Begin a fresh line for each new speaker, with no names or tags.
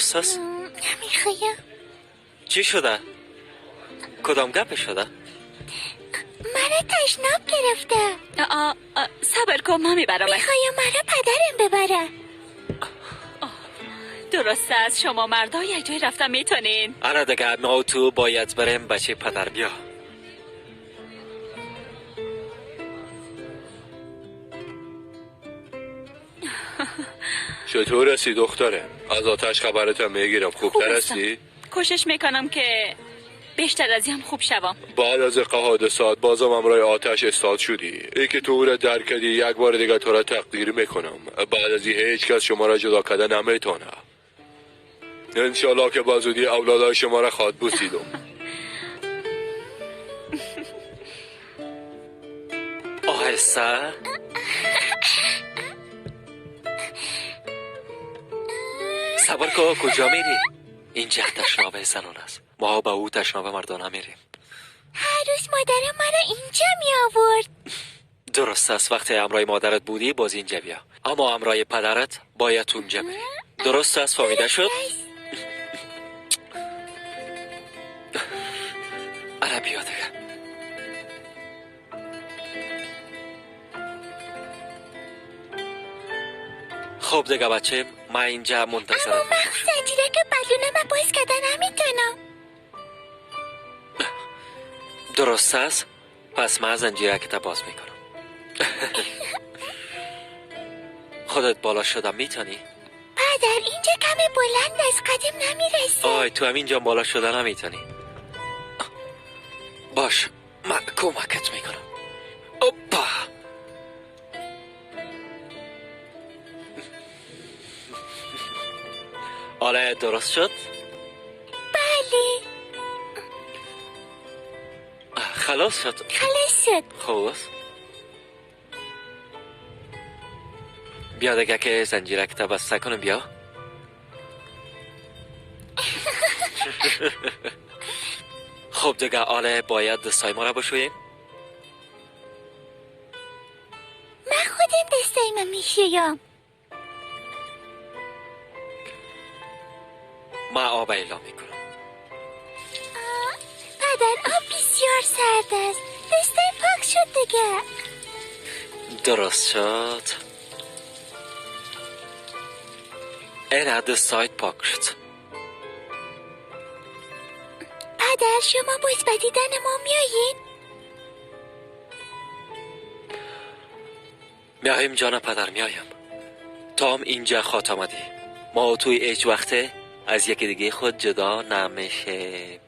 درست است؟
نمیخوایم.
چی شده؟ کدام گپ شده؟
مرا تشناب گرفته.
صبر کن، من میبرم.
میخوایم مرا پدرم ببره.
درست است، شما مردا یک جای رفتن میتونین.
آره دیگه، ما تو باید بریم بچه پدر. بیا.
چطور هستی دختره؟ از آتش خبرتم میگیرم. خوبتر هستی؟
کوشش میکنم که بیشتر از این خوب شوم.
بعد از حادثات بازم امرای آتش استاد شدی. ای که تو را درک کردی، یک بار دیگه تو را تقدیر میکنم. بعد از این هیچ کس شما را جدا کرده نمیتونه. انشالله که با زودی اولادای شما را خواد بوسیدم.
آهسته. صبر که کجا میری؟ اینجا تشناب زنان است. ما به او تشناب مردانه میریم.
هر روز مادرم مرا اینجا می آورد.
درست است، وقتی همراه مادرت بودی باز اینجا بیا، اما همراه پدرت باید اونجا بری. درست است؟ فهمیده شد؟ آره بیا دیگه. خب دیگه بچه، من اینجا منتظرت.
اما من زنجیره که بلونه من باز کردن نمیتونم.
درست است، پس من زنجیره که باز میکنم. خودت بالا شدم میتونی؟
پدر اینجا کمی بلند از قدیم نمیرسه.
آی تو هم اینجا بالا شده نمیتونی. باش، من کمکت میکنم. اوپا. آره درست شد؟
بله.
خلاص شد.
خلاص شد.
خوب است. بیا دیگه که زنجیرک تا بسته کنم. بیا. خب دیگه آله باید دستای ما را بشوییم.
من خودم دستای ما میشویم.
من آب اعلام میکنم.
پدر آب بسیار سرد است. دستای پاک شد دیگه.
درست شد. این دستایت پاک شد.
پدر شما باز به دیدن ما میایین؟
میایم جان پدر، میایم. تا هم اینجا خوات آمدی. ما توی هیچ وقته از یکی دیگه خود جدا نمیشه.